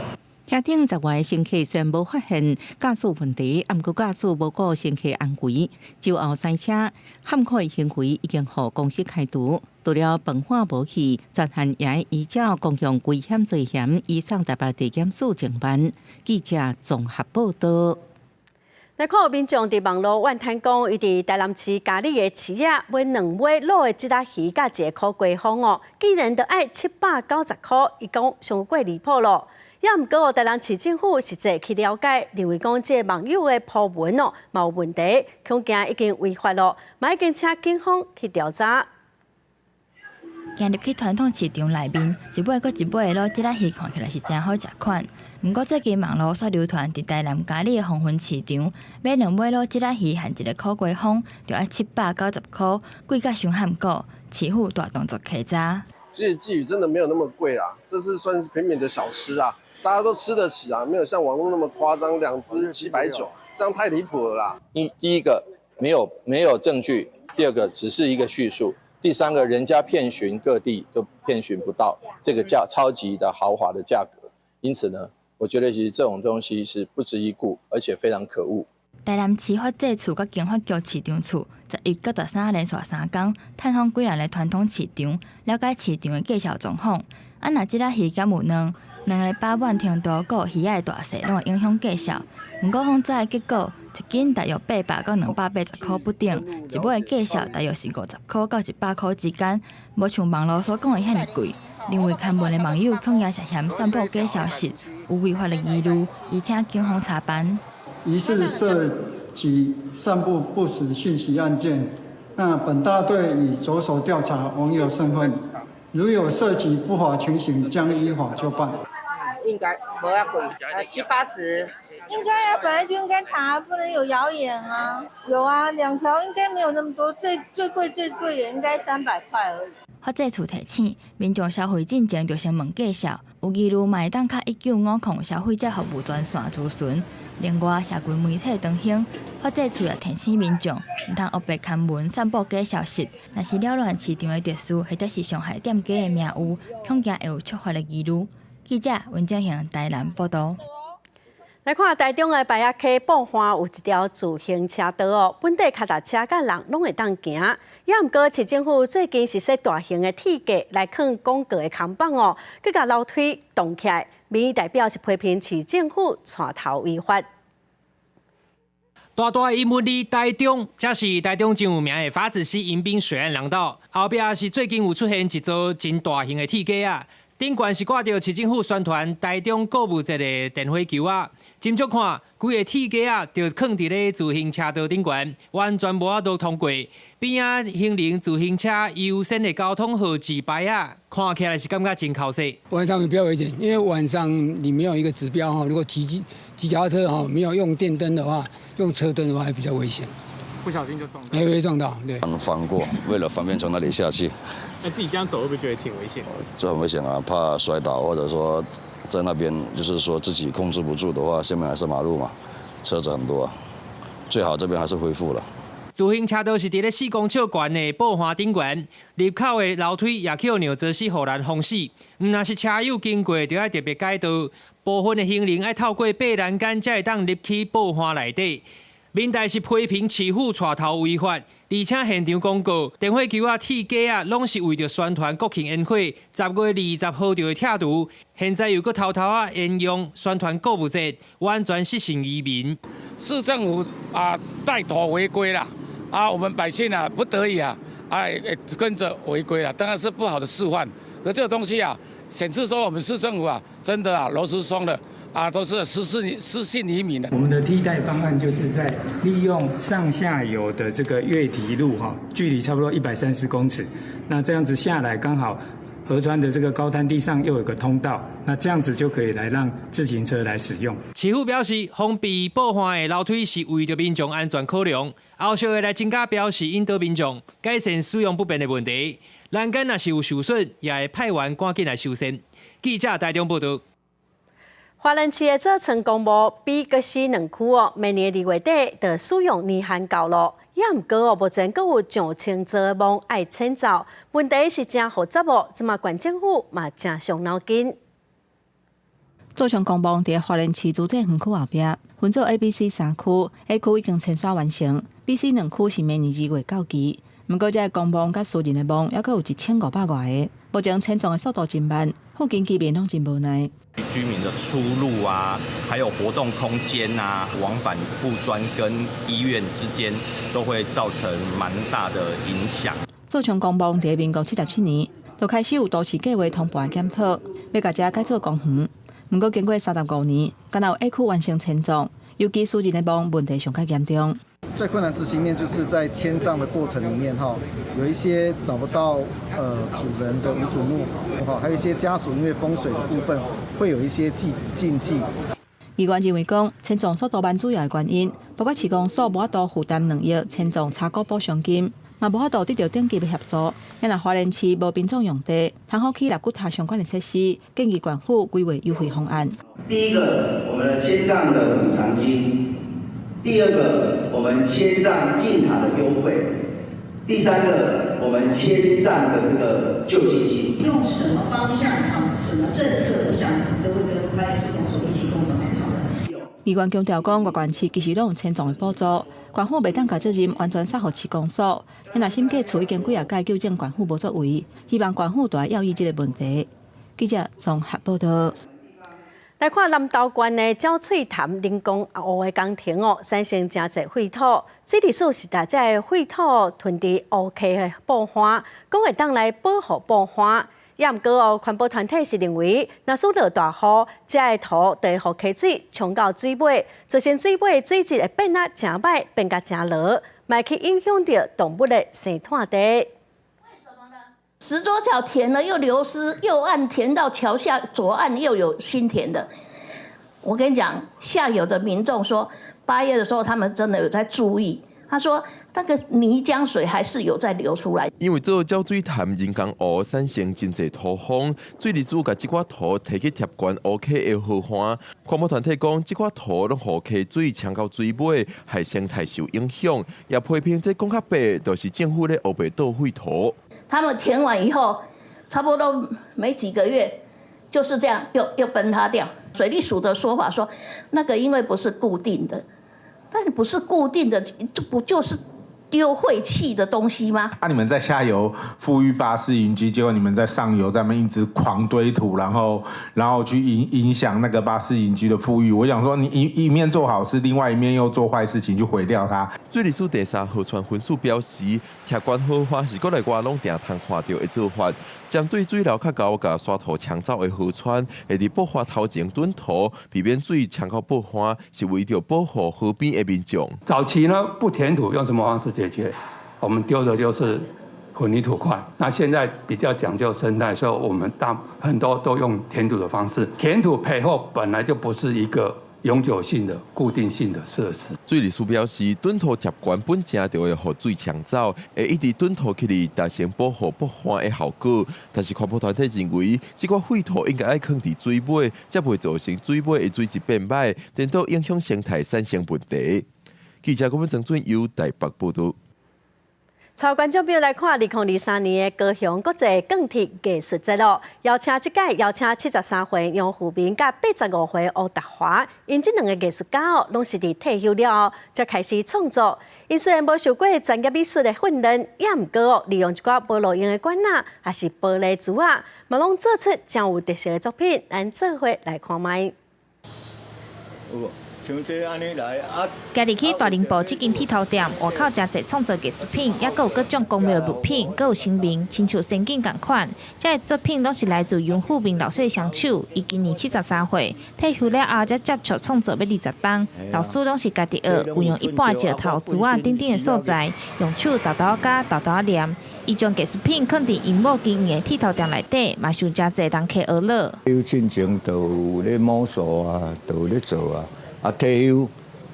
車頂10外乘客雖然無發現駕駛問題，毋過駕駛無顧乘客安危，酒後駛車，頷箍的行為已經予公司開除。除了罰款無去，專案也會依照公共危險罪嫌移送台北地檢署偵辦。記者綜合報道。來看有民眾佇網路怨嘆講，伊佇台南市嘉里的市仔買兩尾滷的這仔魚佮一個苦瓜風哦，竟然著愛790箍，伊講傷過離譜咯。也毋過台南市政府實際去了解，認為講這個網友的 po 文哦，嘛有問題，恐驚已經違法咯，嘛已經請警方去調查。行入去傳統市場內面，一尾閣一尾的滷這仔魚看起來是誠好食款。毋過最近網路煞流傳，佇台南嘉里的黃昏市場買兩尾滷這仔魚和一個苦瓜風，就愛790箍，貴甲傷譀古，市府大動作稽查。其實鯽魚真的沒有那麼貴啊，這是算是平民的小吃啊。大家都吃得起啊，沒有像網絡那麼誇張，兩隻790，這樣太離譜了啦。第一個沒有證據，第二個只是一個敘述，第三個人家遍尋各地都遍尋不到這個價超級的豪華的價格，因此呢，我覺得其實這種東西是不值一顧，而且非常可惡。台南市法制處佮經發局市場處11佮13連續3工探訪幾若个傳統市場，了解市場的價數狀況。啊，若這仔魚敢有卵，卵的飽滿程度佮魚仔的大細，攏會影響價數。毋過訪查的結果，一斤大約800到280箍不等，一尾的價數大約是50箍到100箍之間，無像網路所講的遐爾貴。認為刊文的網友恐驚涉嫌散布假消息，有違法的疑慮，已請警方查辦。疑似涉及散布不實訊息案件，那本大隊已着手調查網友身份，如有涉及不法情形，將依法究辦。應該無遐貴，七八十。應該啊，本來就應該查，不能有謠言啊。有啊，兩條應該沒有那麼多，最最貴最貴也應該300塊而已。法制處提醒民眾消費進前，就先問價數，有疑慮嘛會當敲1950消費者服務專線諮詢。另外，社群媒體當中，法制處也提醒民眾，毋通烏白刊文散布假消息，若是擾亂市場的秩序，或者是傷害店家的名譽，恐驚會有觸法的疑慮。記者溫正賢台南報道。來看台中的白額溪埔岸有一條自行車道哦，本地跤踏車佮人攏會當行。也毋過市政府最近是設大型的鐵架來囥廣告的看板哦，閣共樓梯擋起來。民意代表是批評市政府帶頭違法。大大的英文字台中，這是台中真有名的法子溪迎賓水岸廊道，後壁是最近有出現一座真大型的鐵架仔，頂懸是掛著市政府宣傳台中購物節的電火球仔。斟酌看，規个鐵架仔就囥佇咧自行車道頂懸，完全無法度通過。邊仔行人自行車優先的交通號誌牌仔，看起來是感覺真剾洗。晚上比較危險，因為晚上你沒有一個指標哈，如果騎機騎腳踏車哈，沒有用電燈的話，用車燈的話，還比較危險。不小心就撞到。還會撞到，對。翻過，為了方便從那裡下去。那自己這樣走會不會覺得挺危險？這很危險啊，怕摔倒或者說在那邊，就是說自己控制不住的話，下面還是馬路嘛，車子很多，最好這邊還是恢復了。自行車道是佇咧4公尺懸的布花頂懸，入口的樓梯也去予尿槽死予人封死。毋若是車友經過，就愛特別改道。部分的行人愛透過爬欄杆才會當入去布花內底。民代是批評市府帶頭違法，而且現場公告電火球仔、鐵架仔，攏是為著宣傳國慶煙火，10月20號就會拆除。現在又閣偷偷仔沿用宣傳購物節，完全失信於民。市政府啊帶頭違規啦！啊，我們百姓啊不得已啊，哎跟着違規了，當然是不好的示範。可這個東西啊，顯示說我們市政府啊，真的啊螺絲鬆了。啊，都是失信於民的。我們的替代方案就是在利用上下游的這個越堤路哈，距離差不多130公尺，那這樣子下來剛好河川的這個高灘地上又有個通道，那這樣子就可以來讓自行車來使用。市府表示，封閉布花的樓梯是為著民眾安全考量，後續會來增加標示引導民眾改善使用不便的問題。欄杆若是有受損，也會派員趕緊來修繕。記者台中報道。花蓮市的左村公墓 B佮 C 兩區哦，明年2月底就使用年限到咯。也毋過哦，目前閣有上千座的墓愛遷走，問題是誠複雜哦。這馬縣政府嘛誠傷腦筋。左村公墓佇花蓮市自治園區後壁，分做 A、B、C 三區，A 區已經遷徙完成，B、C 兩區是明年2月到期。毋過，這个公墓佮私人的墓，猶閣有1500外個。目前遷葬的速度真慢，附近居民攏真無奈。居民的出入啊，還有活動空間啊，往返布專跟醫院之間，都會造成蠻大的影響。左村公墓佇民國77年就開始有都市計畫通盤檢討，欲共遮改做公園。毋過經過35年，敢若有 A 區完成遷葬，尤其私人的墓問題上較嚴重。最困難執行面就是在遷葬的過程裡面，哈，有一些找不到主人的無主墓，哈，還有一些家屬因為風水的部分會有一些禁忌。議員認為講，遷葬速度慢主要的原因，包括市公所無法度負擔2億遷葬差估補償金，嘛無法度得到頂級的協助。若花蓮市無殯葬用地，通好起納骨塔相關的設施，建議縣府規劃優惠方案。第一個，我們的遷葬的補償金；第二個，我們遷葬進塔的優惠；第三個，我們遷葬的這個救濟金。用什麼方向啊？什麼政策？我想都會跟花蓮市公所一起共同來討論。議員強調講，外縣市其實攏有遷葬的補助，縣府袂當共責任完全卸予市公所。若審計處已經幾仔擺糾正縣府無作為，希望縣府著愛注意這個問題。記者綜合報道。來看南投縣的鳥喙潭人工湖的工程哦，產生誠濟廢土，水利署是共這个廢土囤佇湖溪的布花，講會當來保護布花。也毋過哦，環保團體是認為，若是落大雨，這个土就會予溪水沖到水尾，造成水尾的水質會變啊誠歹，變甲誠濁，嘛會去影響著動物的生態地。為什麼呢？石桌橋填了又流失，右岸填到橋下，左岸又有新填的。我跟你講，下游的民眾說，8月的時候他們真的有在注意。他說那個泥漿水還是有在流出來。因為做鳥水潭人工湖產生真濟土方，水利署共這寡土提去疊懸湖溪的河岸。環保團體講，這寡土攏予溪水沖到水尾，害生態受影響，也批評這講較白，就是政府咧烏白倒廢土。他們填完以後，差不多沒幾個月，就是這樣又崩塌掉。水利署的說法說，那個因為不是固定的，但不是固定的，這不就是丟廢棄的東西嗎？啊！你們在下游復育巴氏銀鮭，結果你們在上游在那邊一直狂堆土，然後去影響那個巴氏銀鮭的復育。我想說，你一面做好事，另外一面又做壞事情，去毀掉它。水利署第三河川分署表示，疊懸河岸是國內外攏定通看著的做法。針對水流較高、共沙土沖走的河川，會佇布花頭前囤土，避免水沖到布花，是為著保護河邊的民眾。早期呢，不填土用什麼方式解決？我們丟的就是混凝土塊。那現在比較講究生態，所以我們大很多都用填土的方式。填土培厚本來就不是一個永久性的、固定性的設施。水利署表示，躉土疊懸本正就會予水沖走，會一直躉土起來達成保護北岸的效果。但是環保團體認為，這塊廢土應該愛囥佇水尾，才袂造成水尾的水質變歹，顛倒影響生態產生問題。記者郭文曾俊由台北報導。帶觀眾朋友來看，2023年的高雄國際鋼鐵藝術節咯，邀請這屆邀請73歲楊富民佮85歲吳達華，𪜶這兩个藝術家哦，攏是佇退休了後才開始創作。𪜶雖然無受過專業美術的訓練，也毋過哦，利用一寡無路用的管仔，抑是玻璃珠仔，嘛攏做出誠有特色的作品。咱做伙來看覓。像這按呢來啊！行入去大林埔這間鐵頭店，外口誠濟創作藝術品，猶閣有各種工藝物品，閣有神明，親像仙境仝款。這个作品攏是來自楊富明老師的雙手。伊今年73歲，退休了後才接觸創作欲20冬。老師攏是家己學，運用一般石頭、珠仔等等的素材，用手沓沓仔加、沓沓仔黏。伊將藝術品囥佇𪜶某經營的鐵頭店內底，嘛受誠濟人客學樂。有進前就有咧摸索啊，就有咧做啊。啊，退休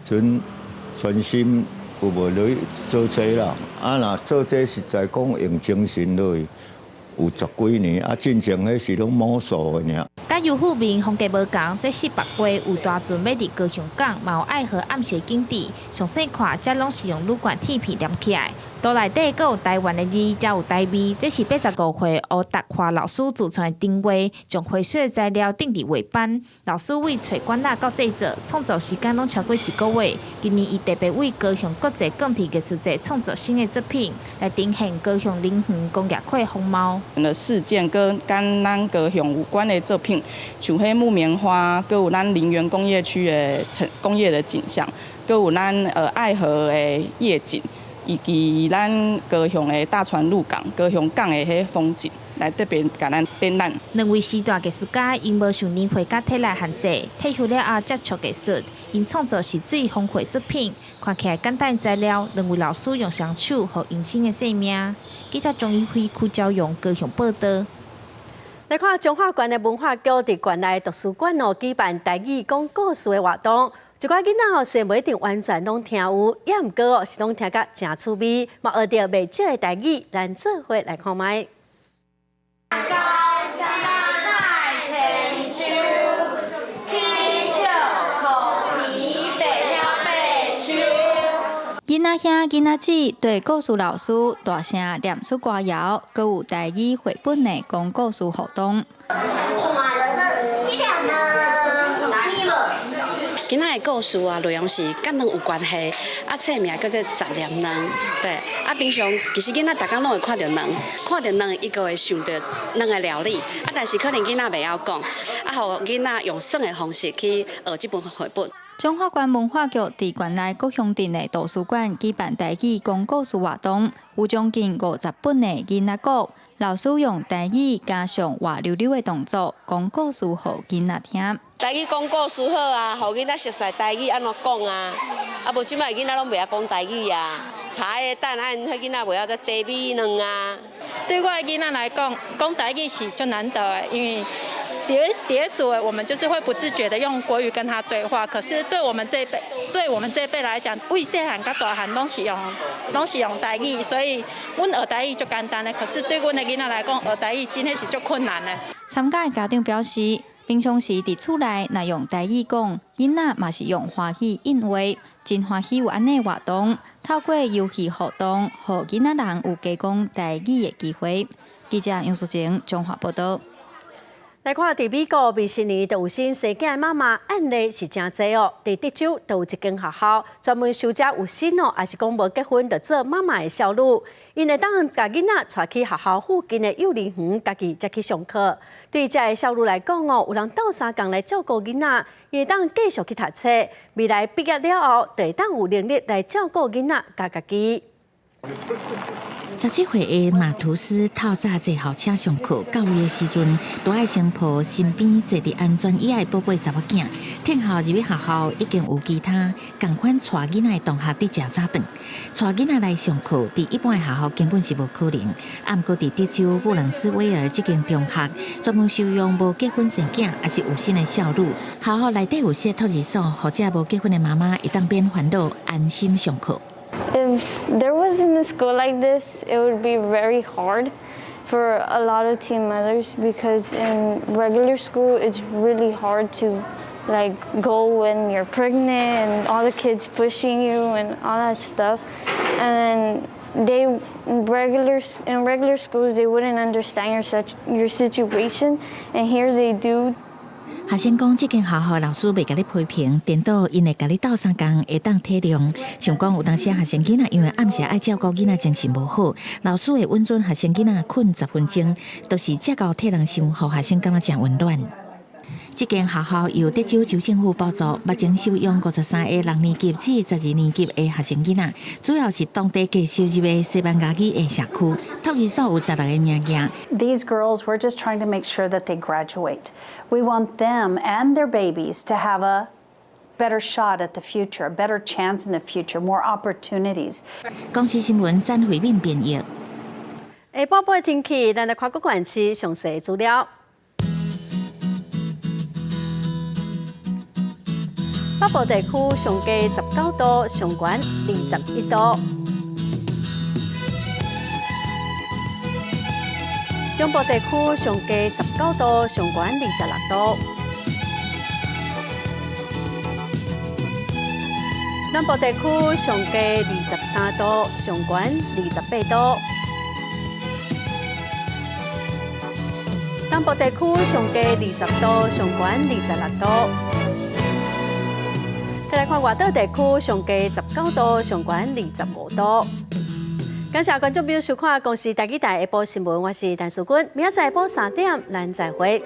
陣專心有無落去做這啦？啊，若做這實在講用精神落去，有十幾年。啊，進前彼是攏摸索的爾。佮楊富明風格無仝，這四幅畫有大船欲佇高雄港，嘛有愛河暗時景致。上細看，這攏是用鋁罐鐵片黏起來。圖內底閣有台灣的字，才有台味。這是85歲吳達華老師自創的燈畫，將花絮的材料釘佇畫板。老師為揣管仔到製作，創作時間攏超過一個月。今年伊特別為高雄國際鋼鐵藝術節創作新的作品，來呈現高雄林園工業區風貌。的事件跟跟咱高雄有關的作品，像彼木棉花，閣有咱林園工業區的城工業的景象，閣有咱愛河的夜景。以及咱高雄的大船入港、高雄港的彼風景，來特別共咱展覽。兩位時代藝術家𪜶無受年歲佮體力限制，退休了後接觸藝術，𪜶創作是水風繪作品，看起來簡單的材料，兩位老師用雙手予𪜶新的生命。記者鍾一輝、柯昭勇高雄報導。來看彰化縣的文化局佇縣內圖書館哦舉辦台語講故事的活動。一寡囡仔吼雖然無一定完全攏聽有，也毋過哦是攏聽甲誠趣味，嘛學著袂少的台語，咱做伙來看覓。高山大千秋，起笑苦皮白了白秋。囡仔兄、囡仔姊對故事老師大聲念出歌謠，閣有台語繪本的講故事活動。今仔的故事啊，內容是佮卵有關係，啊，冊名叫做雜念卵，對，啊，平常其實囡仔逐工攏會看著卵，看著卵，伊閣會想著卵的料理，啊，但是可能囡仔袂曉講，啊，予囡仔用耍的方式去學這本繪本。彰化縣文化局佇縣內各鄉鎮的圖書館舉辦台語講故事活動，有將近50本的囡仔故，老師用台語加上活溜溜的動作講故事予囡仔聽。台語講故事好啊，予囡仔熟似台語按怎講啊？啊，無這擺囡仔攏袂曉講台語啊。茶葉蛋，按彼囡仔袂曉做茶米卵啊。對我的囡仔來講，講台語是足難得的，因為佇佇厝的，我們就是會不自覺的用國語跟他對話。可是對我們這輩，對我們這輩來講，為細漢到大漢攏是用台語，所以阮學台語足簡單的。可是對阮的囡仔來講，學台語真的是足困難的。參加的家長表示，平常時佇厝內若用台語講，囡仔嘛是用華語應話，真歡喜有按呢活動，透過遊戲活動，予囡仔人有加講台語的機會。記者楊淑靜彰化報導。來看，佇美國未成年就有生生囝的媽媽案例是誠濟哦。佇德州就有一間學校專門收遮有身哦，抑是講無結婚就做媽媽的少女，𪜶會當共囡仔帶去學校附近的幼兒園，家己才去上課。對遮的少女來講哦，有人鬥相共來照顧囡仔，伊會當繼續去讀冊，未來畢業了後，就會當有能力來照顧囡仔佮家己。17歲的馬圖斯透早坐校車上課，到位的時陣，都愛先抱身邊坐佇安全椅的寶貝查某囝。聽候入去學校已經有其他仝款帶囡仔的同學佇食早頓，帶囡仔來上課，佇一般的學校根本是無可能。啊，毋過佇德州布朗斯威爾這間中學，專門收容無結婚生囝，抑是有身的少女。學校內底有設托兒所，予這無結婚的媽媽會當免煩惱，安心上課。 If there wasn't a school like this, it would be very hard for a lot of teen mothers because in regular school it's really hard to like go when you're pregnant and all the kids pushing you and all that stuff. And then they regular in regular schools they wouldn't understand your situation, and here they do. 學生講，這間學校老師袂共你批評，顛倒𪜶會共你鬥相共，會當體諒。像講有當時學生囡仔因為暗時愛照顧囡仔，精神無好，老師會允准學生囡仔睏10分鐘，都是這夠替人想，予學生感覺誠溫暖。這間學校由德州州政府補助，目前收容53個6年級至12年級的學生囡仔，主要是當地低收入的西班牙語的社區。托兒所有16個名額。 These girls, we're just trying to make sure that they graduate. We want them and their babies to have a better shot at the future, a better chance in the future, more opportunities. 公視新聞詹慧敏編譯。下晡晡天氣，咱來看各縣市詳細資料。北部地區上低19度，上懸21度。中部地區上低19度，上懸26度。南部地區上低23度，上懸28度。東部地區上低20度，上懸26度。再來看外島地區上低19度，上懸25度。感謝觀眾朋友收看《公視台語台下晡新聞》，我是陳淑君，明仔載下晡3點，咱再會。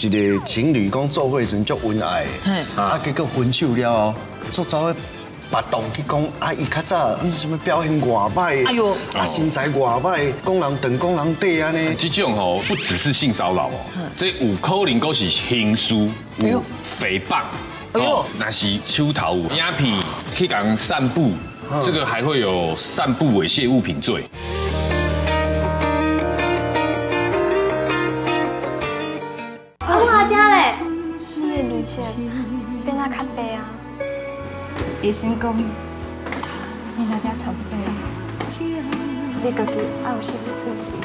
有一個情侶講做伙時陣足恩愛，啊結果分手了後，煞走去別動去講啊，伊較早啥物表現偌歹，哎喲，啊身材偌歹，講人長講人短按呢。這種吼不只是性騷擾哦，這有可能閣是刑事有誹謗，哦，若是手頭有影片去共人散布，這個還會有散布猥褻物品罪。我聽咧，你的面色變啊較白啊。醫生講，你那點差不多。你家己愛有心理準備。